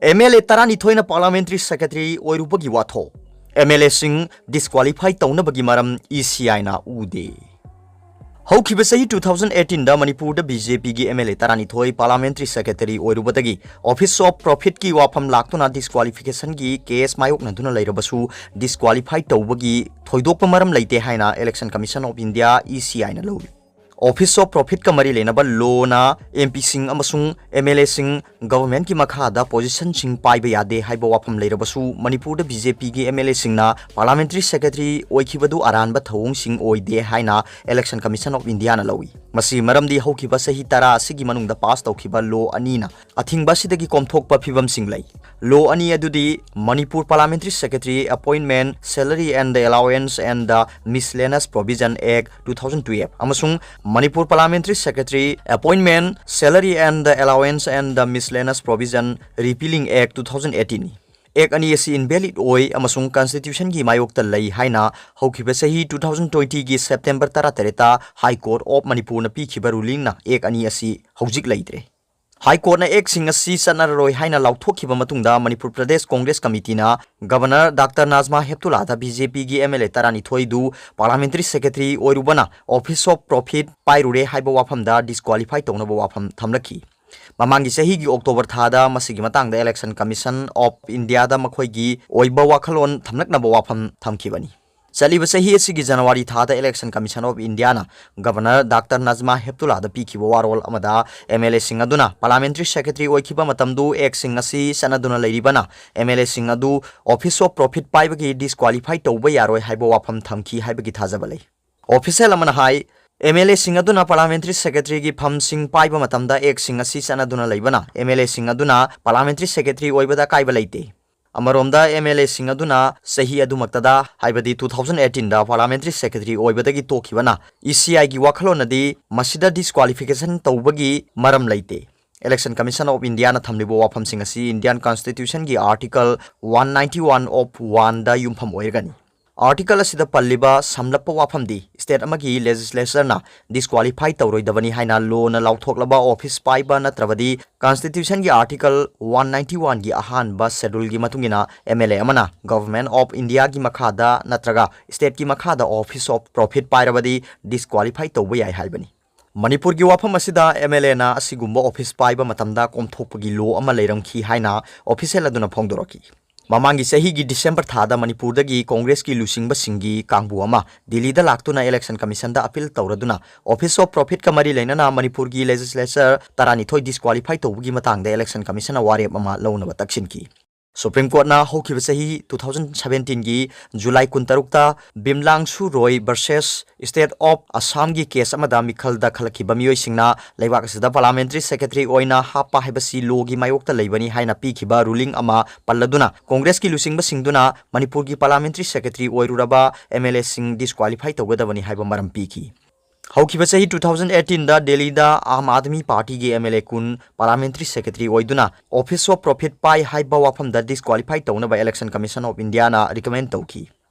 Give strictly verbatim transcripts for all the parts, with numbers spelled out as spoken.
M L A ꯇꯔꯥꯅꯤꯊꯣꯏꯅ Parliamentary Secretary ꯑꯣꯏꯔꯨꯕꯒꯤ ꯋꯥꯊꯣꯛ꯫ ꯑꯦꯝ ꯑꯦꯜ ꯑꯦꯁꯤꯡ disqualify ꯇꯧꯅꯕꯒꯤ ꯃꯔꯝ ꯏ ꯁꯤ ꯑꯥꯏꯅ ꯎꯗꯦ꯫ ꯍꯧꯈꯤꯕ ꯆꯍꯤ two thousand eighteen ꯗ ꯃꯅꯤꯄꯨꯔꯗ ꯕꯤ ꯖꯦ ꯄꯤꯒꯤ ꯑꯦꯝ ꯑꯦꯜ ꯑꯦ ꯇꯔꯥꯅꯤꯊꯣꯏ Parliamentary Secretary ꯑꯣꯏꯔꯨꯕꯗꯒꯤ Office of Profit ꯀꯤ ꯋꯥꯐꯝ ꯂꯥꯛꯇꯨꯅ disqualification ꯒꯤ case ꯃꯥꯌꯣꯛꯅꯗꯨꯅ ꯂꯩꯔꯕꯁꯨ, disqualify ꯇꯧꯕꯒꯤ ꯊꯣꯏꯗꯣꯛꯄ ꯃꯔꯝ ꯂꯩꯇꯦ ꯍꯥꯏꯅ Election Commission of India, E C I ꯅ ꯂꯧꯔꯤ꯫ Office of Profit ꯀ ꯃꯔꯤ ꯂꯩꯅꯕ law ꯅ M P ꯁꯤꯡ ꯑꯃꯁꯨꯡ M L A ꯁꯤꯡ government ꯀꯤ ꯃꯈꯥꯗ position ꯁꯤꯡ ꯄꯥꯏꯕ ꯌꯥꯗꯦ ꯍꯥꯏꯕ ꯋꯥꯐꯝ ꯂꯩꯔꯕꯁꯨ, ꯃꯅꯤꯄꯨꯔꯗ B J P ꯒꯤ M L A ꯁꯤꯡꯅ Parliamentary Secretary ꯑꯣꯏꯈꯤꯕꯗꯨ ꯑꯔꯥꯟꯕ ꯊꯧꯑꯣꯡꯁꯤꯡ ꯑꯣꯏꯗꯦ ꯍꯥꯏꯅ Election Commission of India ꯅ ꯂꯧꯏ꯫ ꯃꯁꯤꯒꯤ ꯃꯔꯝꯗꯤ ꯍꯧꯈꯤꯕ ꯆꯍꯤ ꯇꯔꯥ ꯑꯁꯤꯒꯤ ꯃꯅꯨꯡꯗ pass ꯇꯧꯈꯤꯕ law ꯑꯅꯤꯅ ꯑꯊꯤꯡꯕ ꯑꯁꯤꯗꯒꯤ ꯀꯣꯝꯊꯣꯛꯄ ꯐꯤꯕꯝꯁꯤꯡ ꯂꯩ꯫ Law ꯑꯅꯤ ꯑꯗꯨꯗꯤ Manipur Parliamentary Secretary Appointment, Salary and the Allowance and the Miscellaneous Provision Act two thousand twelve ꯑꯃꯁꯨꯡ Manipur Parliamentary Secretary Appointment, Salary and the Allowance and the Miscellaneous Provision Repealing Act two thousand eighteen ꯅꯤ꯫ Act ꯑꯅꯤ ꯑꯁꯤ invalid ꯑꯣꯏ ꯑꯃꯁꯨꯡ constitution ꯒꯤ ꯃꯥꯌꯣꯛꯇ ꯂꯩ ꯍꯥꯏꯅ ꯍꯧꯈꯤꯕ ꯆꯍꯤ two thousand twenty ꯒꯤ September ꯇꯔꯥꯇꯔꯦꯠꯇ High Court of Manipur ꯅ ꯄꯤꯈꯤꯕ ruling ꯅ Act ꯑꯅꯤ ꯑꯁꯤ ꯍꯧꯖꯤꯛ ꯂꯩꯇ꯭ꯔꯦ꯫ High Court ꯅ Act ꯁꯤꯡ ꯑꯁꯤ ꯆꯠꯅꯔꯔꯣꯏ ꯍꯥꯏꯅ ꯂꯥꯎꯊꯣꯛꯈꯤꯕ ꯃꯇꯨꯡꯗ, Manipur Pradesh Congress Committee ꯅ Governor Doctor Najma Heptulla ꯗ B J P ꯒꯤ M L A ꯇꯔꯥꯅꯤꯊꯣꯏ ꯗꯨ Parliamentary Secretary ꯑꯣꯏꯔꯨꯕꯅ Office of Profit ꯄꯥꯏꯔꯨꯔꯦ ꯍꯥꯏꯕ ꯋꯥꯐꯝꯗ disqualify ꯇꯧꯅꯕ ꯋꯥꯐꯝ ꯊꯝꯂꯛꯈꯤ꯫ ꯃꯃꯥꯡꯒꯤ ꯆꯍꯤꯒꯤ October ꯊꯥꯗ ꯃꯁꯤꯒꯤ ꯃꯇꯥꯡꯗ Election Commission of India ꯗ ꯃꯈꯣꯏꯒꯤ ꯑꯣꯏꯕ ꯋꯥꯈꯜꯂꯣꯟ ꯊꯝꯂꯛꯅꯕ ꯋꯥꯐꯝ ꯊꯝꯈꯤꯕꯅꯤ꯫ ꯆꯠꯂꯤꯕ ꯆꯍꯤ ꯑꯁꯤꯒꯤ January ꯊꯥꯗ Election Commission of India ꯅ Governor Doctor Najma Heptulla ꯗ ꯄꯤꯈꯤꯕ ꯋꯥꯔꯣꯜ ꯑꯃꯗ, M L A ꯁꯤꯡ ꯑꯗꯨꯅ Parliamentary Secretary ꯑꯣꯏꯈꯤꯕ ꯃꯇꯝꯗꯨ Act ꯁꯤꯡ ꯑꯁꯤ ꯆꯠꯅꯗꯨꯅ ꯂꯩꯔꯤꯕꯅ, M L A ꯁꯤꯡ ꯑꯗꯨ Office of Profit ꯄꯥꯏꯕꯒꯤ disqualify ꯇꯧꯕ ꯌꯥꯔꯣꯏ ꯍꯥꯏꯕ ꯋꯥꯐꯝ ꯊꯝꯈꯤ ꯍꯥꯏꯕꯒꯤ ꯊꯥꯖꯕ ꯂꯩ꯫ Official ꯑꯃꯅ ꯍꯥꯏ, M L A ꯁꯤꯡ ꯑꯗꯨꯅ Parliamentary Secretary ꯒꯤ ꯐꯝꯁꯤꯡ ꯄꯥꯏꯕ ꯃꯇꯝꯗ Act ꯁꯤꯡ ꯑꯁꯤ ꯆꯠꯅꯗꯨꯅ ꯂꯩꯕꯅ, M L A ꯁꯤꯡ ꯑꯗꯨꯅ Parliamentary Secretary ꯑꯣꯏꯕꯗ ꯑꯀꯥꯏꯕ ꯂꯩꯇꯦ꯫ ꯑꯃꯔꯣꯝꯗ, M L A ꯁꯤꯡ ꯑꯗꯨꯅ ꯆꯍꯤ ꯑꯗꯨꯃꯛꯇꯗ, ꯍꯥꯏꯕꯗꯤ two thousand eighteen the Parliamentary Secretary ꯑꯣꯏꯕꯗꯒꯤ ꯇꯣꯛꯈꯤꯕꯅ, E C I ꯒꯤ ꯋꯥꯈꯜꯂꯣꯟꯅꯗꯤ ꯃꯁꯤꯗ disqualification ꯇꯧꯕꯒꯤ ꯃꯔꯝ ꯂꯩꯇꯦ꯫ Election Commission of India ꯅ ꯊꯝꯂꯤꯕ ꯋꯥꯐꯝꯁꯤꯡ ꯑꯁꯤ Indian Constitution ꯒꯤ Article one ninety-one of one ꯗ ꯌꯨꯝꯐꯝ ꯑꯣꯏꯔꯒꯅꯤ꯫ Article ꯑꯁꯤꯗ ꯄꯜꯂꯤꯕ ꯁꯝꯂꯞꯄ ꯋꯥꯐꯝꯗꯤ state ꯑꯃꯒꯤ legislature ꯅ disqualify ꯇꯧꯔꯣꯏꯗꯕꯅꯤ ꯍꯥꯏꯅ law ꯅ ꯂꯥꯎꯊꯣꯛꯂꯕ office ꯄꯥꯏꯕ ꯅꯠꯇ꯭ꯔꯕꯗꯤ constitution ꯒꯤ article one ninety one ꯒꯤ ꯑꯍꯥꯟꯕ schedule ꯒꯤ ꯃꯇꯨꯡ ꯏꯟꯅ M L A ꯑꯃꯅ Government of India ꯒꯤ ꯃꯈꯥꯗ ꯅꯠꯇ꯭ꯔꯒ state ꯀꯤ ꯃꯈꯥꯗ office of profit ꯄꯥꯏꯔꯕꯗꯤ disqualify ꯇꯧꯕ ꯌꯥꯏ ꯍꯥꯏꯕꯅꯤ꯫ ꯃꯅꯤꯄꯨꯔꯒꯤ ꯋꯥꯐꯝ ꯑꯁꯤꯗ M L A ꯅ ꯑꯁꯤꯒꯨꯝꯕ office ꯄꯥꯏꯕ ꯃꯇꯝꯗ ꯀꯣꯝꯊꯣꯛꯄꯒꯤ law ꯑꯃ ꯂꯩꯔꯝꯈꯤ ꯍꯥꯏꯅ official ꯑꯗꯨꯅ ꯐꯣꯡꯗꯣꯔꯛꯈꯤ꯫ ꯃꯃꯥꯡꯒꯤ ꯆꯍꯤꯒꯤ December ꯊꯥꯗ ꯃꯅꯤꯄꯨꯔꯗꯒꯤ Congress ꯀꯤ ꯂꯨꯆꯤꯡꯕꯁꯤꯡꯒꯤ ꯀꯥꯡꯕꯨ ꯑꯃ ꯗꯤꯜꯂꯤꯗ ꯂꯥꯛꯇꯨꯅ Election Commission the appeal ꯇꯧꯔꯗꯨꯅ office of profit ꯀ ꯃꯔꯤ ꯂꯩꯅꯅ ꯃꯅꯤꯄꯨꯔꯒꯤ legislature ꯇꯔꯥꯅꯤꯊꯣꯏ disqualify ꯇꯧꯕꯒꯤ ꯃꯇꯥꯡꯗ Election Commission ꯅ ꯋꯥꯔꯦꯞ ꯑꯃ ꯂꯧꯅꯕ ꯇꯛꯁꯤꯟꯈꯤ꯫ Supreme Court ꯅ ꯍꯧꯈꯤꯕ ꯆꯍꯤ two thousand seventeen ꯒꯤ July ꯀꯨꯟꯇꯔꯨꯛꯇ ꯕꯤꯝꯂꯥꯡꯁꯨ Roy versus State of Assam ꯒꯤ case ꯑꯃꯗ ꯃꯤꯈꯜꯗ ꯈꯜꯂꯛꯈꯤꯕ ꯃꯤꯑꯣꯏꯁꯤꯡꯅ ꯂꯩꯕꯥꯛ ꯑꯁꯤꯗ Parliamentary Secretary ꯑꯣꯏꯅ ꯍꯥꯞꯄ ꯍꯥꯏꯕꯁꯤ law ꯒꯤ ꯃꯥꯌꯣꯛꯇ ꯂꯩꯕꯅꯤ ꯍꯥꯏꯅ ꯄꯤꯈꯤꯕ ruling ꯑꯃ ꯄꯜꯂꯗꯨꯅ Congress ꯀꯤ ꯂꯨꯆꯤꯡꯕꯁꯤꯡꯗꯨꯅ ꯃꯅꯤꯄꯨꯔꯒꯤ Parliamentary Secretary ꯑꯣꯏꯔꯨꯔꯕ M L A ꯁꯤꯡ disqualify ꯇꯧꯒꯗꯕꯅꯤ ꯍꯥꯏꯕ ꯃꯔꯝ ꯄꯤꯈꯤ꯫ ꯍꯧꯈꯤꯕ ꯆꯍꯤ two thousand eighteen ꯗ ꯗꯦꯜꯂꯤꯗ ꯑꯥꯝ ꯑꯥꯗꯃꯤ ꯄꯥꯔꯇꯤꯒꯤ M L A ꯀꯨꯟ Parliamentary Secretary ꯑꯣꯏꯗꯨꯅ office of profit ꯄꯥꯏ ꯍꯥꯏꯕ ꯋꯥꯐꯝꯗ disqualify ꯇꯧꯅꯕ Election Commission of India ꯅ recommend ꯇꯧꯈꯤ꯫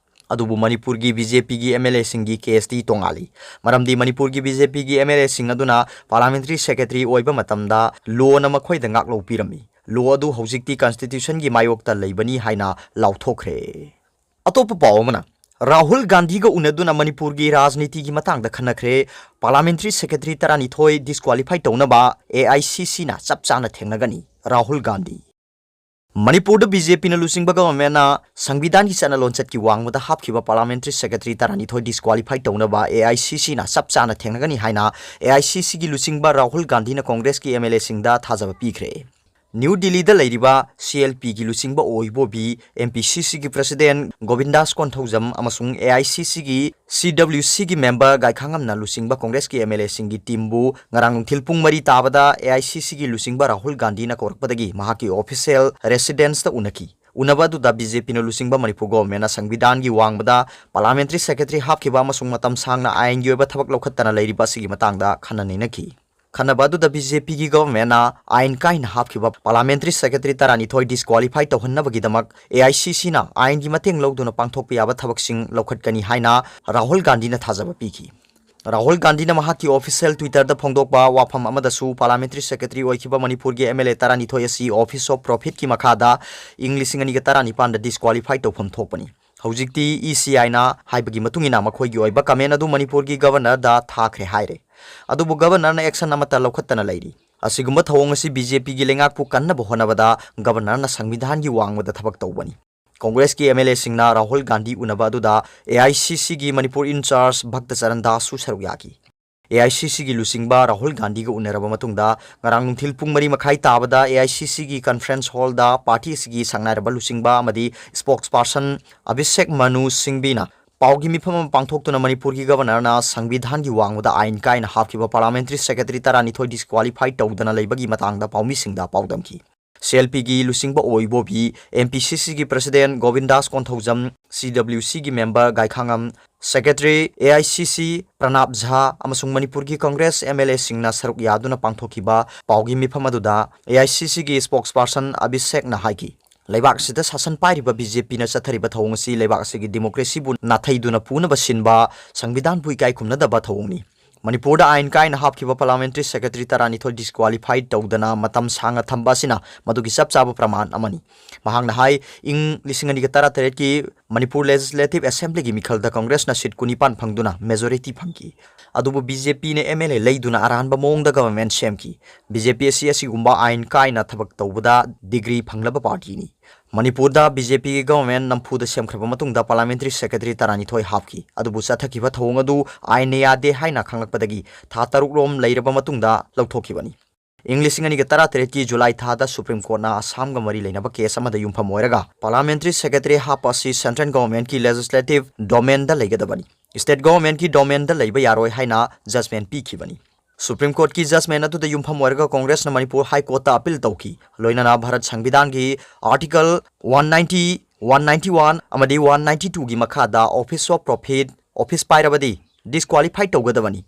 ꯑꯗꯨꯕꯨ ꯃꯅꯤꯄꯨꯔꯒꯤ B J P ꯒꯤ M L A ꯁꯤꯡꯒꯤ case ꯇꯤ ꯇꯣꯉꯥꯜꯂꯤ꯫ ꯃꯔꯝꯗꯤ ꯃꯅꯤꯄꯨꯔꯒꯤ B J P ꯒꯤ M L A ꯁꯤꯡ ꯑꯗꯨꯅ Parliamentary Secretary ꯑꯣꯏꯕ ꯃꯇꯝꯗ law ꯅ ꯃꯈꯣꯏꯗ ꯉꯥꯛꯂꯧ ꯄꯤꯔꯝꯃꯤ꯫ Law ꯑꯗꯨ ꯍꯧꯖꯤꯛꯇꯤ constitution ꯒꯤ ꯃꯥꯌꯣꯛꯇ ꯂꯩꯕꯅꯤ ꯍꯥꯏꯅ ꯂꯥꯎꯊꯣꯛꯈ꯭ꯔꯦ꯫ ꯑꯇꯣꯞꯄ ꯄꯥꯎ ꯑꯃꯅ, ꯔꯥꯍꯨꯜ ꯒꯥꯟꯙꯤꯒ ꯎꯅꯗꯨꯅ ꯃꯅꯤꯄꯨꯔꯒꯤ ꯔꯥꯖꯅꯤꯇꯤꯒꯤ ꯃꯇꯥꯡꯗ ꯈꯟꯅꯈ꯭ꯔꯦ꯫ Parliamentary Secretary ꯇꯔꯥꯅꯤꯊꯣꯏ disqualify ꯇꯧꯅꯕ A I C C ꯅ ꯆꯞ ꯆꯥꯅ ꯊꯦꯡꯅꯒꯅꯤ, ꯔꯥꯍꯨꯜ ꯒꯥꯟꯙꯤ꯫ ꯃꯅꯤꯄꯨꯔꯗ B J P ꯅ ꯂꯨꯆꯤꯡꯕ government ꯅ ꯁꯪꯕꯤꯙꯥꯟꯒꯤ ꯆꯠꯅ ꯂꯣꯟꯆꯠꯀꯤ ꯋꯥꯡꯃꯗ ꯍꯥꯞꯈꯤꯕ Parliamentary Secretary ꯇꯔꯥꯅꯤꯊꯣꯏ disqualify ꯇꯧꯅꯕ A I C C ꯅ ꯆꯞ ꯆꯥꯅ ꯊꯦꯡꯅꯒꯅꯤ ꯍꯥꯏꯅ A I C C ꯒꯤ ꯂꯨꯆꯤꯡꯕ ꯔꯥꯍꯨꯜ ꯒꯥꯟꯙꯤꯅ Congress ꯀꯤ M L A ꯁꯤꯡꯗ ꯊꯥꯖꯕ ꯄꯤꯈ꯭ꯔꯦ꯫ ꯅ꯭ꯌꯨ ꯗꯤꯜꯂꯤꯗ ꯂꯩꯔꯤꯕ C L P ꯒꯤ ꯂꯨꯆꯤꯡꯕ ꯑꯣꯏꯕꯣꯕꯤ, M P C C ꯒꯤ President ꯒꯣꯕꯤꯟꯗꯥꯁ ꯀꯣꯟꯊꯧꯖꯝ ꯑꯃꯁꯨꯡ A I C C ꯒꯤ C W C ꯒꯤ member ꯒꯥꯏꯈꯥꯉꯝꯅ ꯂꯨꯆꯤꯡꯕ Congress ꯀꯤ M L A ꯁꯤꯡꯒꯤ team ꯕꯨ ꯉꯔꯥꯡ ꯅꯨꯡꯊꯤꯜ ꯄꯨꯡ ꯃꯔꯤ ꯇꯥꯕꯗ A I C C ꯒꯤ ꯂꯨꯆꯤꯡꯕ ꯔꯥꯍꯨꯜ ꯒꯥꯟꯙꯤꯅ ꯀꯧꯔꯛꯄꯗꯒꯤ ꯃꯍꯥꯛꯀꯤ official residence ꯇ ꯎꯅꯈꯤ꯫ ꯎꯅꯕ ꯑꯗꯨꯗ B J P ꯅ ꯂꯨꯆꯤꯡꯕ ꯃꯅꯤꯄꯨꯔ government ꯅ ꯁꯪꯕꯤꯙꯥꯟꯒꯤ ꯋꯥꯡꯃꯗ Parliamentary Secretary ꯍꯥꯞꯈꯤꯕ ꯑꯃꯁꯨꯡ ꯃꯇꯝ ꯁꯥꯡꯅ ꯑꯥꯏꯟꯒꯤ ꯑꯣꯏꯕ ꯊꯕꯛ ꯂꯧꯈꯠꯇꯅ ꯂꯩꯔꯤꯕ ꯑꯁꯤꯒꯤ ꯃꯇꯥꯡꯗ ꯈꯟꯅ ꯅꯩꯅꯈꯤ꯫ ꯈꯟꯅꯕ ꯑꯗꯨꯗ ꯕꯤ ꯖꯦ ꯄꯤꯒꯤ ꯒꯚꯔꯟꯃꯦꯟꯠꯅ ꯑꯥꯏꯟ ꯀꯥꯏꯅ ꯍꯥꯞꯈꯤꯕ ꯄꯥꯔꯂꯤꯌꯥꯃꯦꯟꯇꯔꯤ ꯁꯦꯀ꯭ꯔꯦꯇꯔꯤ ꯇꯔꯥꯅꯤꯊꯣꯏ ꯗꯤꯁꯀ꯭ꯋꯥꯂꯤꯐꯥꯏ ꯇꯧꯍꯟꯅꯕꯒꯤꯗꯃꯛ ꯑꯦ ꯑꯥꯏ ꯁꯤ ꯁꯤꯅ ꯑꯥꯏꯟꯒꯤ ꯃꯇꯦꯡ ꯂꯧꯗꯨꯅ ꯄꯥꯡꯊꯣꯛꯄ ꯌꯥꯕ ꯊꯕꯛꯁꯤꯡ ꯂꯧꯈꯠꯀꯅꯤ ꯍꯥꯏꯅ ꯔꯥꯍꯨꯜ ꯒꯥꯟꯙꯤꯅ ꯊꯥꯖꯕ ꯄꯤꯈꯤ꯫ ꯔꯥꯍꯨꯜ ꯒꯥꯟꯙꯤꯅ ꯃꯍꯥꯛꯀꯤ ꯑꯣꯐꯤꯁꯤꯌꯦꯜ Twitter-ꯗ ꯐꯣꯡꯗꯣꯛꯄ ꯋꯥꯐꯝ ꯑꯃꯗꯁꯨ ꯄꯥꯔꯂꯤꯌꯥꯃꯦꯟꯇꯔꯤ ꯁꯦꯀ꯭ꯔꯦꯇꯔꯤ ꯑꯣꯏꯈꯤꯕ ꯃꯅꯤꯄꯨꯔꯒꯤ ꯑꯦꯝ ꯑꯦꯜ ꯑꯦ ꯇꯔꯥꯅꯤꯊꯣꯏ ꯑꯁꯤ Office of Profit-ꯀꯤ ꯃꯈꯥꯗ ꯏꯪ ꯂꯤꯁꯤꯡ ꯑꯅꯤꯒ ꯇꯔꯥꯅꯤꯄꯥꯟꯗ ꯗꯤꯁꯀ꯭ꯋꯥꯂꯤꯐꯥꯏ ꯇꯧꯐꯝ ꯊꯣꯛꯄꯅꯤ꯫ ꯍꯧꯖꯤꯛꯇꯤ ꯏ ꯁꯤ ꯑꯥꯏꯅ ꯍꯥꯏꯕꯒꯤ ꯃꯇꯨꯡ ꯏꯟꯅ ꯃꯈꯣꯏꯒꯤ ꯑꯣꯏꯕ ꯀꯃꯦꯟ ꯑꯗꯨ ꯃꯅꯤꯄꯨꯔꯒꯤ ꯒꯚꯔꯅꯔꯗ ꯊꯥꯈ꯭ꯔꯦ ꯍꯥꯏꯔꯦ꯫ ꯑꯗꯨꯕꯨ ꯒꯚꯔꯅꯔꯅ ꯑꯦꯛꯁꯟ ꯑꯃꯠꯇ ꯂꯧꯈꯠꯇꯅ ꯂꯩꯔꯤ꯫ ꯑꯁꯤꯒꯨꯝꯕ ꯊꯧꯑꯣꯡ ꯑꯁꯤ ꯕꯤ ꯖꯦ ꯄꯤꯒꯤ ꯂꯩꯉꯥꯛꯄꯨ ꯀꯟꯅꯕ ꯍꯣꯠꯅꯕꯗ ꯒꯚꯔꯅꯔꯅ ꯁꯪꯕꯤꯙꯥꯟꯒꯤ ꯋꯥꯡꯃꯗ ꯊꯕꯛ ꯇꯧꯕꯅꯤ꯫ ꯀꯣꯡꯒ꯭ꯔꯦꯁꯀꯤ ꯑꯦꯝ ꯑꯦꯜ ꯑꯦꯁꯤꯡꯅ ꯔꯥꯍꯨꯜ ꯒꯥꯟꯙꯤ ꯎꯅꯕ ꯑꯗꯨꯗ ꯑꯦ ꯑꯥꯏ ꯁꯤ ꯁꯤꯒꯤ ꯃꯅꯤꯄꯨꯔ ꯏꯟꯆꯥꯔꯖ ꯚꯛꯇ ꯆꯔꯟ ꯗꯥꯁꯁꯨ ꯁꯔꯨꯛ ꯌꯥꯈꯤ꯫ ꯑꯦ ꯑꯥꯏ ꯁꯤ ꯁꯤꯒꯤ ꯂꯨꯆꯤꯡꯕ ꯔꯥꯍꯨꯜ ꯒꯥꯟꯙꯤꯒ ꯎꯅꯔꯕ ꯃꯇꯨꯡꯗ ꯉꯔꯥꯡ ꯅꯨꯡꯊꯤꯜ ꯄꯨꯡ ꯃꯔꯤ ꯃꯈꯥꯏ ꯇꯥꯕꯗ ꯑꯦ ꯑꯥꯏ ꯁꯤ ꯁꯤꯒꯤ ꯀꯟꯐꯔꯦꯟꯁ ꯍꯣꯜꯗ ꯄꯥꯔꯇꯤ ꯑꯁꯤꯒꯤ ꯁꯛꯅꯥꯏꯔꯕ ꯂꯨꯆꯤꯡꯕ ꯑꯃꯗꯤ ꯁ꯭ꯄꯣꯛꯁ ꯄꯥꯔꯁꯟ ꯑꯚꯤꯁꯦꯛ ꯃꯅꯨ ꯁꯤꯡꯕꯤꯅ ꯄꯥꯎꯒꯤ ꯃꯤꯐꯝ ꯑꯃ ꯄꯥꯡꯊꯣꯛꯇꯨꯅ ꯃꯅꯤꯄꯨꯔꯒꯤ ꯒꯚꯔꯅꯔꯅ ꯁꯪꯕꯤꯙꯥꯟꯒꯤ ꯋꯥꯡꯃꯗ ꯑꯥꯏꯟ ꯀꯥꯏꯅ ꯍꯥꯞꯈꯤꯕ ꯄꯥꯔꯂꯤꯌꯥꯃꯦꯟꯇꯔꯤ ꯁꯦꯀ꯭ꯔꯦꯇꯔꯤ ꯇꯔꯥꯅꯤꯊꯣꯏ ꯗꯤꯁꯀ꯭ꯋꯥꯂꯤꯐꯥꯏ ꯇꯧꯗꯅ ꯂꯩꯕꯒꯤ ꯃꯇꯥꯡꯗ ꯄꯥꯎꯃꯤꯁꯤꯡꯗ ꯄꯥꯎꯗꯝꯈꯤ꯫ ꯁꯤ ꯑꯦꯜ ꯄꯤꯒꯤ ꯂꯨꯆꯤꯡꯕ ꯑꯣꯏꯕꯣꯕꯤ, ꯑꯦꯝ ꯄꯤ ꯁꯤ ꯁꯤꯒꯤ ꯄ꯭ꯔꯁꯤꯗꯦꯟꯠ ꯒꯣꯕꯤꯟꯗꯥꯁ ꯀꯣꯟꯊꯧꯖꯝ, ꯁꯤ ꯗꯕ꯭ꯂꯤꯎ ꯁꯤꯒꯤ member ꯒꯥꯏꯈꯥꯉꯝ, secretary A I C ꯁꯤ ꯄ꯭ꯔꯅꯥꯕ ꯖꯥ ꯑꯃꯁꯨꯡ ꯃꯅꯤꯄꯨꯔꯒꯤ ꯀꯣꯡꯒ꯭ꯔꯦꯁ ꯑꯦꯝ ꯑꯦꯜ ꯑꯦꯁꯤꯡꯅ ꯁꯔꯨꯛ ꯌꯥꯗꯨꯅ ꯄꯥꯡꯊꯣꯛꯈꯤꯕ ꯄꯥꯎꯒꯤ ꯃꯤꯐꯝ ꯑꯗꯨꯗ ꯑꯦ ꯑꯥꯏ ꯁꯤ ꯁꯤꯒꯤ ꯁ꯭ꯄꯣꯛꯁ ꯄꯥꯔꯁꯟ ꯑꯚꯤꯁꯦꯛꯅ ꯍꯥꯏꯈꯤ, ꯂꯩꯕꯥꯛ ꯑꯁꯤꯗ ꯁꯥꯁꯟ ꯄꯥꯏꯔꯤꯕ ꯕꯤ ꯖꯦ ꯄꯤꯅ ꯆꯠꯊꯔꯤꯕ ꯊꯧꯑꯣꯡ ꯑꯁꯤ ꯂꯩꯕꯥꯛ ꯑꯁꯤꯒꯤ ꯗꯤꯃꯣꯀ꯭ꯔꯦꯁꯤꯕꯨ ꯅꯥꯊꯩꯗꯨꯅ ꯄꯨꯅꯕ ꯁꯤꯟꯕ ꯁꯪꯕꯤꯙꯥꯟꯕꯨ ꯏꯀꯥꯏ ꯈꯨꯝꯅꯗꯕ ꯊꯧꯑꯣꯡꯅꯤ꯫ ꯃꯅꯤꯄꯨꯔꯗ ꯑꯥꯏꯟ ꯀꯥꯏꯅ ꯍꯥꯞꯈꯤꯕ ꯄꯥꯔꯂꯤꯌꯥꯃꯦꯟꯇꯔꯤ ꯁꯦꯀ꯭ꯔꯦꯇꯔꯤ ꯇꯔꯥꯅꯤꯊꯣꯏ ꯗꯤꯁꯀ꯭ꯋꯥꯂꯤꯐꯥꯏ ꯇꯧꯗꯅ ꯃꯇꯝ ꯁꯥꯡꯅ ꯊꯝꯕ ꯑꯁꯤꯅ ꯃꯗꯨꯒꯤ ꯆꯞ ꯆꯥꯕ ꯄ꯭ꯔꯃꯥꯟ ꯑꯃꯅꯤ꯫ ꯃꯍꯥꯛꯅ ꯍꯥꯏ, ꯏꯪ ꯂꯤꯁꯤꯡ ꯑꯅꯤꯒ ꯇꯔꯥꯇꯔꯦꯠꯀꯤ ꯃꯅꯤꯄꯨꯔ ꯂꯦꯖꯤꯁꯂꯦꯇꯤꯚ ꯑꯦꯁꯦꯝꯕ꯭ꯂꯤꯒꯤ ꯃꯤꯈꯜꯗ ꯀꯣꯡꯒ꯭ꯔꯦꯁꯅ ꯁꯤꯠ ꯀꯨꯟꯅꯤꯄꯥꯟ ꯐꯪꯗꯨꯅ ꯃꯦꯖꯣꯔꯤꯇꯤ ꯐꯪꯈꯤ꯫ ꯑꯗꯨꯕꯨ ꯕꯤ ꯖꯦ ꯄꯤꯅ ꯑꯦꯝ ꯑꯦꯜ ꯑꯦ ꯂꯩꯗꯨꯅ ꯑꯔꯥꯟꯕ ꯃꯑꯣꯡꯗ ꯒꯚꯔꯟꯃꯦꯟꯠ ꯁꯦꯝꯈꯤ꯫ ꯕꯤ ꯖꯦ ꯄꯤ ꯑꯁꯤ ꯑꯁꯤꯒꯨꯝꯕ ꯑꯥꯏꯟ ꯀꯥꯏꯅ ꯊꯕꯛ ꯇꯧꯕꯗ ꯗꯤꯒ꯭ꯔꯤ ꯐꯪꯂꯕ ꯄꯥꯔꯇꯤꯅꯤ꯫ ꯃꯅꯤꯄꯨꯔꯗ ꯕꯤ ꯖꯦ ꯄꯤꯒꯤ ꯒꯚꯔꯟꯃꯦꯟꯠ ꯅꯝꯐꯨꯗ ꯁꯦꯝꯈ꯭ꯔꯕ ꯃꯇꯨꯡꯗ ꯄꯥꯔꯂꯤꯌꯥꯃꯦꯟꯇꯔꯤ ꯁꯦꯀ꯭ꯔꯦꯇꯔꯤ ꯇꯔꯥꯅꯤꯊꯣꯏ ꯍꯥꯞꯈꯤ꯫ ꯑꯗꯨꯕꯨ ꯆꯠꯊꯈꯤꯕ ꯊꯧꯑꯣꯡ ꯑꯗꯨ ꯑꯥꯏꯟꯅ ꯌꯥꯗꯦ ꯍꯥꯏꯅ ꯈꯪꯂꯛꯄꯗꯒꯤ ꯊꯥ ꯇꯔꯨꯛ ꯔꯣꯝ ꯂꯩꯔꯕ ꯃꯇꯨꯡꯗ ꯂꯧꯊꯣꯛꯈꯤꯕꯅꯤ꯫ ꯏꯪ ꯂꯤꯁꯤꯡ ꯑꯅꯤꯒ ꯇꯔꯥꯇꯔꯦꯠꯀꯤ ꯖꯨꯂꯥꯏ ꯊꯥꯗ ꯁꯨꯄ꯭ꯔꯤꯝ ꯀꯣꯔꯠꯅ ꯑꯁꯥꯝꯒ ꯃꯔꯤ ꯂꯩꯅꯕ ꯀꯦꯁ ꯑꯃꯗ ꯌꯨꯝꯐꯝ ꯑꯣꯏꯔꯒ ꯄꯥꯔꯂꯤꯌꯥꯃꯦꯟꯇꯔꯤ ꯁꯦꯀ꯭ꯔꯦꯇꯔꯤ ꯍꯥꯞꯄ ꯑꯁꯤ ꯁꯦꯟꯇ꯭ꯔꯦꯜ ꯒꯚꯔꯟꯃꯦꯟꯠꯀꯤ ꯂꯦꯖꯤꯁꯂꯦꯇꯤꯚ ꯗꯣꯃꯦꯟꯗ ꯂꯩꯒꯗꯕꯅꯤ꯫ ꯁ꯭ꯇꯦꯠ ꯒꯚꯔꯟꯃꯦꯟꯠꯀꯤ ꯗꯣꯃꯦꯟꯗ ꯂꯩꯕ ꯌꯥꯔꯣꯏ ꯍꯥꯏꯅ ꯖꯖꯃꯦꯟꯠ ꯄꯤꯈꯤꯕꯅꯤ꯫ ꯁꯨꯄ꯭ꯔꯤꯝ ꯀꯣꯔꯠꯀꯤ ꯖꯖꯃꯦꯟꯠ ꯑꯗꯨꯗ ꯌꯨꯝꯐꯝ ꯑꯣꯏꯔꯒ ꯀꯣꯡꯒ꯭ꯔꯦꯁꯅ ꯃꯅꯤꯄꯨꯔ ꯍꯥꯏ ꯀꯣꯔꯠꯇ ꯑꯄꯤꯜ ꯇꯧꯈꯤ꯫ ꯂꯣꯏꯅꯅ ꯚꯥꯔꯠ ꯁꯪꯕꯤꯙꯥꯟꯒꯤ article one ninety, one ninety one ꯑꯃꯗꯤ ꯋꯥꯟ ꯅꯥꯏꯟꯇꯤ ꯇꯨꯒꯤ ꯃꯈꯥꯗ Office of Profit, ꯑꯣꯐꯤꯁ ꯄꯥꯏꯔꯕꯗꯤ ꯗꯤꯁꯀ꯭ꯋꯥꯂꯤꯐꯥꯏ ꯇꯧꯒꯗꯕꯅꯤ꯫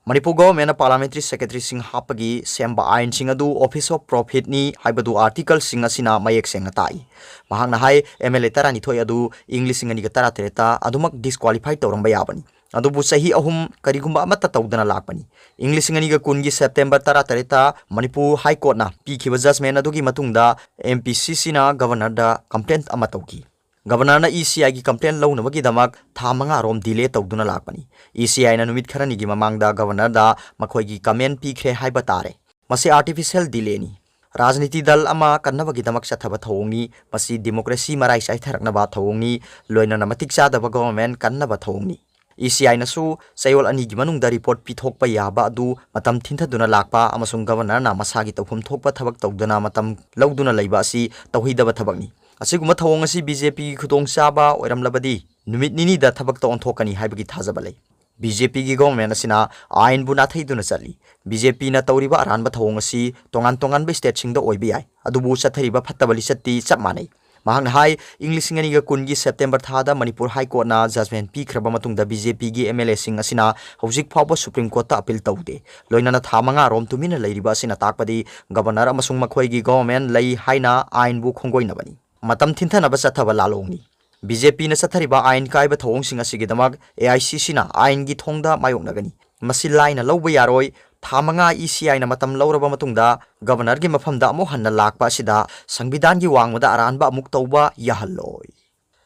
ꯃꯅꯤꯄꯨꯔ ꯒꯣꯚꯔꯟꯃꯦꯟꯠꯅ ꯄꯥꯔꯂꯤꯌꯥꯃꯦꯟꯇꯔꯤ ꯁꯦꯀ꯭ꯔꯦꯇꯔꯤꯁꯤꯡ ꯍꯥꯞꯄꯒꯤ ꯁꯦꯝꯕ ꯑꯥꯏꯟꯁꯤꯡ ꯑꯗꯨ office of profitꯅꯤ ꯍꯥꯏꯕꯗꯨ ꯑꯥꯔꯇꯤꯀꯜꯁꯤꯡ ꯑꯁꯤꯅ ꯃꯌꯦꯛ ꯁꯦꯡꯅ ꯇꯥꯛꯏ꯫ ꯃꯍꯥꯛꯅ ꯍꯥꯏ, MLA ꯇꯔꯥꯅꯤꯊꯣꯏ ꯑꯗꯨ ꯏꯪ ꯂꯤꯁꯤꯡ ꯑꯅꯤꯒ ꯇꯔꯥꯇꯔꯦꯠꯇ ꯑꯗꯨꯃꯛ disqualify ꯇꯧꯔꯝꯕ ꯌꯥꯕꯅꯤ꯫ ꯑꯗꯨꯕꯨ ꯆꯍꯤ ꯑꯍꯨꯝ ꯀꯔꯤꯒꯨꯝꯕ ꯑꯃꯠꯇ ꯇꯧꯗꯅ ꯂꯥꯛꯄꯅꯤ꯫ ꯏꯪ ꯂꯤꯁꯤꯡ ꯑꯅꯤꯒ ꯀꯨꯟꯒꯤ September ꯇꯔꯥꯇꯔꯦꯠꯇ ꯃꯅꯤꯄꯨꯔ High Courtꯅ ꯄꯤꯈꯤꯕ judgment ꯑꯗꯨꯒꯤ ꯃꯇꯨꯡꯗ MPCCꯅ governorꯗ complaint ꯑꯃ ꯇꯧꯈꯤ꯫ Governorꯅ ECIꯒꯤ complaint ꯂꯧꯅꯕꯒꯤꯗꯃꯛ ꯊꯥ ꯃꯉꯥ ꯔꯣꯝ delay ꯇꯧꯗꯨꯅ ꯂꯥꯛꯄꯅꯤ꯫ ECIꯅ ꯅꯨꯃꯤꯠ ꯈꯔꯅꯤꯒꯤ ꯃꯃꯥꯡꯗ governorꯗ ꯃꯈꯣꯏꯒꯤ comment ꯄꯤꯈ꯭ꯔꯦ ꯍꯥꯏꯕ ꯇꯥꯔꯦ꯫ ꯃꯁꯤ artificial delayꯅꯤ꯫ ꯔꯥꯖꯅꯤꯇꯤ ꯗꯜ ꯑꯃ ꯀꯟꯅꯕꯒꯤꯗꯃꯛ ꯆꯠꯊꯕ ꯊꯧꯑꯣꯡꯅꯤ꯫ ꯃꯁꯤ democracy ꯃꯔꯥꯏ ꯆꯥꯏꯊꯔꯛꯅꯕ ꯊꯧꯑꯣꯡꯅꯤ꯫ ꯂꯣꯏꯅꯅ ꯃꯇꯤꯛ ꯆꯥꯗꯕ government ꯀꯟꯅꯕ ꯊꯧꯑꯣꯡꯅꯤ꯫ ECIꯅꯁꯨ ꯆꯌꯣꯜ ꯑꯅꯤꯒꯤ ꯃꯅꯨꯡꯗ report ꯄꯤꯊꯣꯛꯄ ꯌꯥꯕ ꯑꯗꯨ ꯃꯇꯝ ꯊꯤꯟꯊꯗꯨꯅ ꯂꯥꯛꯄ ꯑꯃꯁꯨꯡ governorꯅ ꯃꯁꯥꯒꯤ ꯇꯧꯐꯝ ꯊꯣꯛꯄ ꯊꯕꯛ ꯇꯧꯗꯅ ꯃꯇꯝ ꯂꯧꯗꯨꯅ ꯂꯩꯕ ꯑꯁꯤ ꯇꯧꯍꯩꯗꯕ ꯊꯕꯛꯅꯤ꯫ ꯑꯁꯤꯒꯨꯝꯕ ꯊꯧꯑꯣꯡ ꯑꯁꯤ BJPꯒꯤ ꯈꯨꯗꯣꯡꯆꯥꯕ ꯑꯣꯏꯔꯝꯂꯕꯗꯤ ꯅꯨꯃꯤꯠ ꯅꯤꯅꯤꯗ ꯊꯕꯛꯇ ꯑꯣꯟꯊꯣꯛꯀꯅꯤ ꯍꯥꯏꯕꯒꯤ ꯊꯥꯖꯕ ꯂꯩ꯫ BJPꯒꯤ government ꯑꯁꯤꯅ ꯑꯥꯏꯟꯕꯨ ꯅꯥꯊꯩꯗꯨꯅ ꯆꯠꯂꯤ꯫ BJPꯅ ꯇꯧꯔꯤꯕ ꯑꯔꯥꯟꯕ ꯊꯧꯑꯣꯡ ꯑꯁꯤ ꯇꯣꯉꯥꯟ ꯇꯣꯉꯥꯟꯕ stateꯁꯤꯡꯗ ꯑꯣꯏꯕ ꯌꯥꯏ, ꯑꯗꯨꯕꯨ ꯆꯠꯊꯔꯤꯕ ꯐꯠꯇꯕ ꯂꯤꯆꯠꯇꯤ ꯆꯞ ꯃꯥꯟꯅꯩ꯫ ꯃꯍꯥꯛꯅ ꯍꯥꯏ, ꯏꯪ ꯂꯤꯁꯤꯡ ꯑꯅꯤꯒ ꯀꯨꯟꯒꯤ September ꯊꯥꯗ ꯃꯅꯤꯄꯨꯔ High Courtꯅ judgment ꯄꯤꯈ꯭ꯔꯕ ꯃꯇꯨꯡꯗ BJPꯒꯤ MLAꯁꯤꯡ ꯑꯁꯤꯅ ꯍꯧꯖꯤꯛ ꯐꯥꯎꯕ Supreme Courtꯇ appeal ꯇꯧꯗꯦ꯫ ꯂꯣꯏꯅꯅ ꯊꯥ ꯃꯉꯥ ꯔꯣꯝ ꯇꯨꯃꯤꯟꯅ ꯂꯩꯔꯤꯕ ꯑꯁꯤꯅ ꯇꯥꯛꯄꯗꯤ governor ꯑꯃꯁꯨꯡ ꯃꯈꯣꯏꯒꯤ government ꯂꯩ ꯍꯥꯏꯅ ꯑꯥꯏꯟꯕꯨ ꯈꯣꯡꯒꯣꯏꯅꯕꯅꯤ꯫ ꯃꯇꯝ ꯊꯤꯟꯊꯅꯕ ꯆꯠꯊꯕ ꯂꯥꯜꯂꯣꯡꯅꯤ꯫ BJPꯅ ꯆꯠꯊꯔꯤꯕ ꯑꯥꯏꯟ ꯀꯥꯏꯕ ꯊꯧꯑꯣꯡꯁꯤꯡ ꯑꯁꯤꯒꯤꯗꯃꯛ AICCꯅ ꯑꯥꯏꯟꯒꯤ ꯊꯣꯡꯗ ꯃꯥꯌꯣꯛꯅꯒꯅꯤ꯫ ꯃꯁꯤ ꯂꯥꯏꯅ ꯂꯧꯕ ꯌꯥꯔꯣꯏ꯫ ꯊꯥ ꯃꯉꯥ ECIꯅ ꯃꯇꯝ ꯂꯧꯔꯕ ꯃꯇꯨꯡꯗ governorꯒꯤ ꯃꯐꯝꯗ ꯑꯃꯨꯛ ꯍꯟꯅ ꯂꯥꯛꯄ ꯑꯁꯤꯗ ꯁꯪꯕꯤꯙꯥꯟꯒꯤ ꯋꯥꯡꯃꯗ ꯑꯔꯥꯟꯕ ꯑꯃꯨꯛ ꯇꯧꯕ ꯌꯥꯍꯜꯂꯣꯏ꯫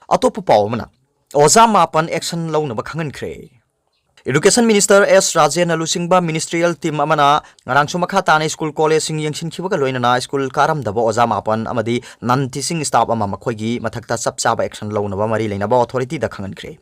ꯑꯇꯣꯞꯄ ꯄꯥꯎ ꯑꯃꯅ, ꯑꯣꯖꯥ ꯃꯥꯄꯟ action ꯂꯧꯅꯕ ꯈꯪꯍꯟꯈ꯭ꯔꯦ꯫ Education Minister S ꯔꯥꯖꯦꯟꯅ ꯂꯨꯆꯤꯡꯕ ministerial team ꯑꯃꯅ ꯉꯔꯥꯡꯁꯨ ꯃꯈꯥ ꯇꯥꯅ school collegeꯁꯤꯡ ꯌꯦꯡꯁꯤꯟꯈꯤꯕꯒ ꯂꯣꯏꯅꯅ school ꯀꯥꯔꯝꯗꯕ ꯑꯣꯖꯥ ꯃꯥꯄꯟ ꯑꯃꯗꯤ non teaching staff ꯑꯃ ꯃꯈꯣꯏꯒꯤ ꯃꯊꯛꯇ ꯆꯞ ꯆꯥꯕ action ꯂꯧꯅꯕ ꯃꯔꯤ ꯂꯩꯅꯕ authorityꯗ ꯈꯪꯍꯟꯈ꯭ꯔꯦ꯫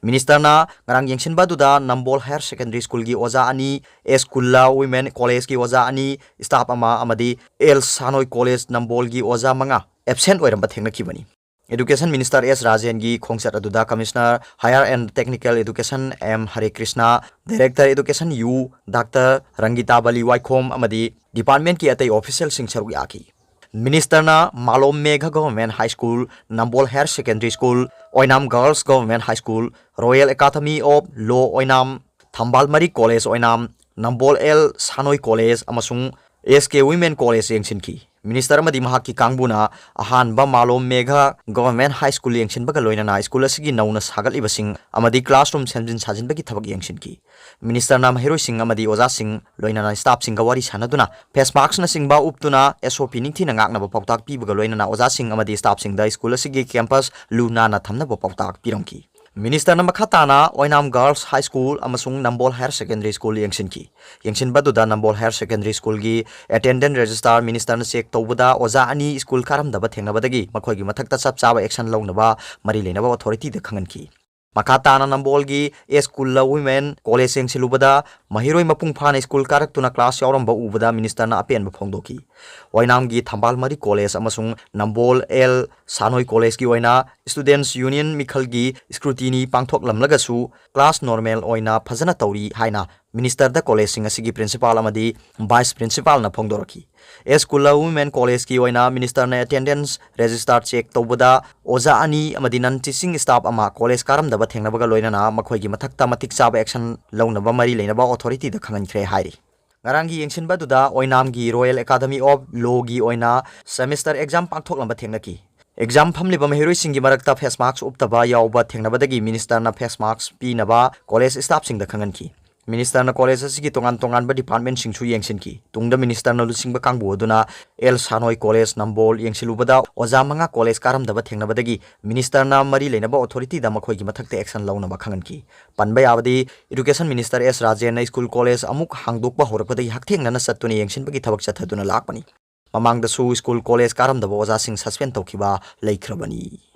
Ministerꯅ ꯉꯔꯥꯡ ꯌꯦꯡꯁꯤꯟꯕ ꯑꯗꯨꯗ ꯅꯝꯕꯣꯜ Higher Secondary Schoolꯒꯤ ꯑꯣꯖꯥ ꯑꯅꯤ, S ꯀꯨꯜꯂꯥ Women Collegeꯀꯤ ꯑꯣꯖꯥ ꯑꯅꯤ, staff ꯑꯃ ꯑꯃꯗꯤ L ꯁꯥꯅꯣꯏ College ꯅꯝꯕꯣꯜꯒꯤ ꯑꯣꯖꯥ ꯃꯉꯥ absent ꯑꯣꯏꯔꯝꯕ ꯊꯦꯡꯅꯈꯤꯕꯅꯤ꯫ Education Minister S ꯔꯥꯖꯦꯟꯒꯤ ꯈꯣꯡꯆꯠ ꯑꯗꯨꯗ Commissioner Higher and Technical Education M ꯍꯔꯦ Krishna, Director Education U Doctor ꯔꯪꯒꯤꯇꯥꯕꯂꯤ ꯋꯥꯏꯈꯣꯝ ꯑꯃꯗꯤ departmentꯀꯤ ꯑꯇꯩ officialꯁꯤꯡ ꯁꯔꯨꯛ ꯌꯥꯈꯤ꯫ Ministerꯅ ꯃꯥꯂꯣꯝ ꯃꯦꯘ Government High School, Nambol Higher Secondary School, Oinam Girls Government High School, Royal Academy of Law ꯑꯣꯏꯅꯥꯝ, ꯊꯝꯕꯥꯜ ꯃꯔꯤ ꯀꯣꯂꯦꯖ ꯑꯣꯏꯅꯥꯝ, ꯅꯝꯕꯣꯜ ꯑꯦꯜ ꯁꯥꯅꯣꯏ ꯀꯣꯂꯦꯖ ꯑꯃꯁꯨꯡ ꯑꯦꯁ ꯀꯦ ꯋꯤꯃꯦꯟ ꯀꯣꯂꯦꯖ ꯌꯦꯡꯁꯤꯟꯈꯤ꯫ ꯃꯤꯅꯤꯁꯇꯔ ꯑꯃꯗꯤ ꯃꯍꯥꯛꯀꯤ ꯀꯥꯡꯕꯨꯅ ꯑꯍꯥꯟꯕ ꯃꯥꯂꯣꯝ ꯃꯦꯘ ꯒꯚꯔꯟꯃꯦꯟꯠ ꯍꯥꯏ ꯁ꯭ꯀꯨꯜ ꯌꯦꯡꯁꯤꯟꯕꯒ ꯂꯣꯏꯅꯅ ꯁ꯭ꯀꯨꯜ ꯑꯁꯤꯒꯤ ꯅꯧꯅ ꯁꯥꯒꯠꯂꯤꯕꯁꯤꯡ ꯑꯃꯗꯤ ꯀ꯭ꯂꯥꯁꯔꯨꯝ ꯁꯦꯝꯖꯤꯟ ꯁꯥꯖꯤꯟꯕꯒꯤ ꯊꯕꯛ ꯌꯦꯡꯁꯤꯟꯈꯤ꯫ ꯃꯤꯅꯤꯁꯇꯔꯅ ꯃꯍꯩꯔꯣꯏꯁꯤꯡ ꯑꯃꯗꯤ ꯑꯣꯖꯥꯁꯤꯡ ꯂꯣꯏꯅꯅ ꯁ꯭ꯇꯥꯐꯁꯤꯡꯒ ꯋꯥꯔꯤ ꯁꯥꯟꯅꯗꯨꯅ ꯐꯦꯁ ꯃꯥꯛꯁꯅꯆꯤꯡꯕ ꯎꯞꯇꯨꯅ ꯑꯦꯁ ꯑꯣ ꯄꯤ ꯅꯤꯡꯊꯤꯅ ꯉꯥꯛꯅꯕ ꯄꯥꯎꯇꯥꯛ ꯄꯤꯕꯒ ꯂꯣꯏꯅꯅ ꯑꯣꯖꯥꯁꯤꯡ ꯑꯃꯗꯤ ꯁ꯭ꯇꯥꯐꯁꯤꯡꯗ ꯁ꯭ꯀꯨꯜ ꯑꯁꯤꯒꯤ ꯀꯦꯝꯄꯁ ꯂꯨ ꯅꯥꯟꯅ ꯊꯝꯅꯕ ꯄꯥꯎꯇꯥꯛ ꯄꯤꯔꯝꯈꯤ꯫ ꯃꯤꯅꯤꯁꯇꯔꯅ ꯃꯈꯥ ꯇꯥꯅ ꯑꯣꯏꯅꯥꯝ ꯒꯔꯜꯁ ꯍꯥꯏ ꯁ꯭ꯀꯨꯜ ꯑꯃꯁꯨꯡ ꯅꯝꯕꯣꯜ ꯍꯥꯌꯔ ꯁꯦꯀꯦꯟꯗꯔꯤ ꯁ꯭ꯀꯨꯜ ꯌꯦꯡꯁꯤꯟꯈꯤ꯫ ꯌꯦꯡꯁꯤꯟꯕꯗꯨꯗ ꯅꯝꯕꯣꯜ ꯍꯥꯌꯔ ꯁꯦꯀꯦꯟꯗꯔꯤ ꯁ꯭ꯀꯨꯜꯒꯤ ꯑꯦꯇꯦꯟꯗꯦꯟꯁ ꯔꯦꯖꯤꯁꯇꯥꯔ ꯃꯤꯅꯤꯁꯇꯔꯅ ꯆꯦꯛ ꯇꯧꯕꯗ ꯑꯣꯖꯥ ꯑꯅꯤ ꯁ꯭ꯀꯨꯜ ꯀꯥꯔꯝꯗꯕ ꯊꯦꯡꯅꯕꯗꯒꯤ ꯃꯈꯣꯏꯒꯤ ꯃꯊꯛꯇ ꯆꯞ ꯆꯥꯕ ꯑꯦꯛꯁꯟ ꯂꯧꯅꯕ ꯃꯔꯤ ꯂꯩꯅꯕ ꯑꯣꯊꯣꯔꯤꯇꯤꯗ ꯈꯪꯍꯟꯈꯤ꯫ ꯃꯈꯥ ꯇꯥꯅ ꯅꯝꯕꯣꯜꯒꯤ ꯑꯦꯁ ꯀꯨꯜꯂ ꯋꯤꯃꯦꯟ ꯀꯣꯂꯦꯖ ꯌꯦꯡꯁꯤꯜꯂꯨꯕꯗ ꯃꯍꯩꯔꯣꯏ ꯃꯄꯨꯡ ꯐꯥꯅ ꯁ꯭ꯀꯨꯜ ꯀꯥꯔꯛꯇꯨꯅ ꯀ꯭ꯂꯥꯁ ꯌꯥꯎꯔꯝꯕ ꯎꯕꯗ ꯃꯤꯅꯤꯁꯇꯔꯅ ꯑꯄꯦꯟꯕ ꯐꯣꯡꯗꯣꯛꯈꯤ꯫ ꯑꯣꯏꯅꯥꯝꯒꯤ ꯊꯝꯕꯥꯜ ꯃꯔꯤ ꯀꯣꯂꯦꯖ ꯑꯃꯁꯨꯡ ꯅꯝꯕꯣꯜ ꯑꯦꯜ ꯁꯥꯅꯣꯏ ꯀꯣꯂꯦꯖꯀꯤ ꯑꯣꯏꯅ ꯁ꯭ꯇꯨꯗꯦꯟꯠꯁ ꯌꯨꯅꯤꯌꯟ ꯃꯤꯈꯜꯒꯤ ꯁ꯭ꯀ꯭ꯔꯨꯇꯤꯅꯤ ꯄꯥꯡꯊꯣꯛꯂꯝꯂꯒꯁꯨ ꯀ꯭ꯂꯥꯁ ꯅꯣꯔꯃꯦꯜ ꯑꯣꯏꯅ ꯐꯖꯅ ꯇꯧꯔꯤ ꯍꯥꯏꯅ ꯃꯤꯅꯤꯁꯇꯔꯗ ꯀꯣꯂꯦꯖꯁꯤꯡ ꯑꯁꯤꯒꯤ ꯄ꯭ꯔꯤꯟꯁꯤꯄꯥꯜ ꯑꯃꯗꯤ ꯚꯥꯏꯁ ꯄ꯭ꯔꯤꯟꯁꯤꯄꯥꯜꯅ ꯐꯣꯡꯗꯣꯔꯛꯈꯤ꯫ ꯑꯦꯁ ꯀꯨꯜꯂ ꯋꯤꯃꯦꯟ ꯀꯣꯂꯦꯖꯀꯤ ꯑꯣꯏꯅ ꯃꯤꯅꯤꯁꯇꯔꯅ ꯑꯦꯇꯦꯟꯗꯦꯟꯁ ꯔꯦꯖꯤꯁꯇꯥꯔ ꯆꯦꯛ ꯇꯧꯕꯗ ꯑꯣꯖꯥ ꯑꯅꯤ ꯑꯃꯗꯤ ꯅꯟ ꯇꯤꯆꯤꯡ ꯁ꯭ꯇꯥꯐ ꯑꯃ ꯀꯣꯂꯦꯖ ꯀꯥꯔꯝꯗꯕ ꯊꯦꯡꯅꯕꯒ ꯂꯣꯏꯅꯅ ꯃꯈꯣꯏꯒꯤ ꯃꯊꯛꯇ ꯃꯇꯤꯛ ꯆꯥꯕ ꯑꯦꯛꯁꯟ ꯂꯧꯅꯕ ꯃꯔꯤ ꯂꯩꯅꯕ ꯑꯣꯊꯣꯔꯤꯇꯤꯗ ꯈꯪꯍꯟꯈ꯭ꯔꯦ ꯍꯥꯏꯔꯤ꯫ ꯉꯔꯥꯡꯒꯤ ꯌꯦꯡꯁꯤꯟꯕ ꯑꯗꯨꯗ ꯑꯣꯏꯅꯥꯝꯒꯤ ꯔꯣꯌꯦꯜ ꯑꯦꯀꯥꯗꯃꯤ ꯑꯣꯐ ꯂꯣꯒꯤ ꯑꯣꯏꯅ ꯁꯦꯃꯤꯁꯇꯔ ꯑꯦꯛꯖꯥꯝ ꯄꯥꯡꯊꯣꯛꯂꯝꯕ ꯊꯦꯡꯅꯈꯤ꯫ ꯑꯦꯛꯖꯥꯝ ꯐꯝꯂꯤꯕ ꯃꯍꯩꯔꯣꯏꯁꯤꯡꯒꯤ ꯃꯔꯛꯇ ꯐꯦꯁ ꯃꯥꯛꯁ ꯎꯞꯇꯕ ꯌꯥꯎꯕ ꯊꯦꯡꯅꯕꯗꯒꯤ ꯃꯤꯅꯤꯁꯇꯔꯅ ꯐꯦꯁ ꯃꯥꯛꯁ ꯄꯤꯅꯕ ꯀꯣꯂꯦꯖ ꯁ꯭ꯇꯥꯐꯁꯤꯡꯗ ꯈꯪꯍꯟꯈꯤ꯫ ꯃꯤꯅꯤꯁꯇꯔꯅ ꯀꯣꯂꯦꯖ ꯑꯁꯤꯒꯤ ꯇꯣꯉꯥꯟ ꯇꯣꯉꯥꯟꯕ ꯗꯤꯄꯥꯔꯠꯃꯦꯟꯠꯁꯤꯡꯁꯨ ꯌꯦꯡꯁꯤꯟꯈꯤ꯫ ꯇꯨꯡꯗ ꯃꯤꯅꯤꯁꯇꯔꯅ ꯂꯨꯆꯤꯡꯕ ꯀꯥꯡꯕꯨ ꯑꯗꯨꯅ ꯑꯦꯜ ꯁꯥꯅꯣꯏ ꯀꯣꯂꯦꯖ ꯅꯝꯕꯣꯜ ꯌꯦꯡꯁꯤꯜꯂꯨꯕꯗ ꯑꯣꯖꯥ ꯃꯉꯥ ꯀꯣꯂꯦꯖ ꯀꯥꯔꯝꯗꯕ ꯊꯦꯡꯅꯕꯗꯒꯤ ꯃꯤꯅꯤꯁꯇꯔꯅ ꯃꯔꯤ ꯂꯩꯅꯕ ꯑꯣꯊꯣꯔꯤꯇꯤꯗ ꯃꯈꯣꯏꯒꯤ ꯃꯊꯛꯇ ꯑꯦꯛꯁꯟ ꯂꯧꯅꯕ ꯈꯪꯍꯟꯈꯤ꯫ ꯄꯟꯕ ꯌꯥꯕꯗꯤ, ꯏꯗꯨꯀꯦꯁꯟ ꯃꯤꯅꯤꯁꯇꯔ ꯑꯦꯁ ꯔꯥꯖꯦꯟꯅ ꯁ꯭ꯀꯨꯜ ꯀꯣꯂꯦꯖ ꯑꯃꯨꯛ ꯍꯥꯡꯗꯣꯛꯄ ꯍꯧꯔꯛꯄꯗꯒꯤ ꯍꯛꯊꯦꯡꯅꯅ ꯆꯠꯇꯨꯅ ꯌꯦꯡꯁꯤꯟꯕꯒꯤ ꯊꯕꯛ ꯆꯠꯊꯗꯨꯅ ꯂꯥꯛꯄꯅꯤ꯫ ꯃꯃꯥꯡꯗꯁꯨ ꯁ꯭ꯀꯨꯜ ꯀꯣꯂꯦꯖ ꯀꯥꯔꯝꯗꯕ ꯑꯣꯖꯥꯁꯤꯡ ꯁꯁꯄꯦꯟ ꯇꯧꯈꯤꯕ ꯂꯩꯈ꯭ꯔꯕꯅꯤ꯫